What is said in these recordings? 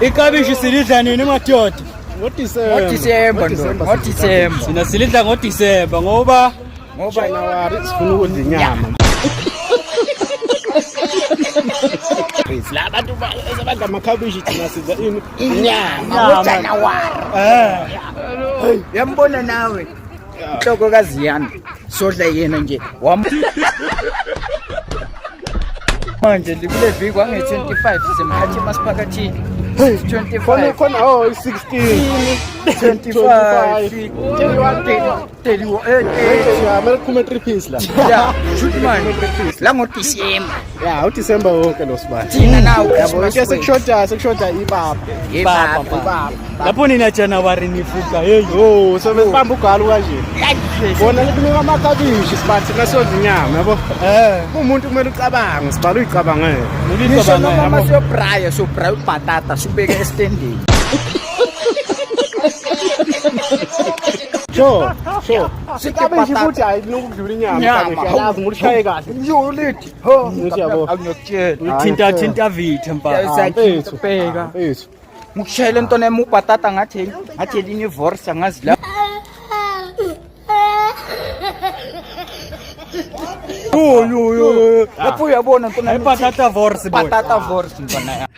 Ikabishi silidla nini madoda? NgoDisemba. NgoDisemba ndoda, ngoDisemba. Sina silidla ngoDisemba ngoba Ngoba January sifuna ukudla inyama. La bantu abadla amakhabishi, thina sidla ini? Inyama ngoJanuary. Uyambona nawe. Inhloko kaZiyana. Sodla yena nje. Wam Manje likule viki wange-25 simhathi masiphakathini. Khona 25 khona, oh, 16 25 31 31 Ya, kumele kuphume 3 piece la. Ya, shoot manje la ngoDisemba. Ya, uDisemba wonke lo sibani. Thina nawo. Yabo, into sekushoda ipapa. Yebaba. Ipapa. Lapho nina January nifuka hey. Oh, so besibamba ugalo kanje. Bona kunuka amakhabishi sibani, thina siyodla inyama, yabo. Umuntu kumele ucabange, sibala uyicabangele. Ngisho noma masiyobraya, siyobraya ubhatata, sibeke estendeni. Sure. Sithi Ikabishi patata. futhi hayi kunuka ukudlula inyama. Inyama. Ikabishi alazi umuntu ushaye kahle. Yo lethi. Ho, Ngithi yabo. Angiyokutshela. Thinta thinta vithe mfana. Mfethu. Bheka. Mfethu. Ngikushayela intona yami ubhatata, ngathi elinye ivorse angazi la. Yo yo yo. Lapho uyabona ntona yami. Patata vorse boy. Patata vorse ntona yami.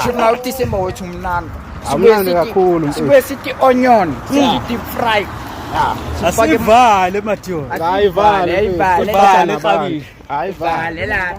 Shona uDisemba wethu mnandi. Amnandi kakhulu, mfethu. Sibuye sithi onion, sithi deep fry. Asivale madoda. Hayi vale. Hayi vale. Vale, ikabishi. Hayi vale. Vale la.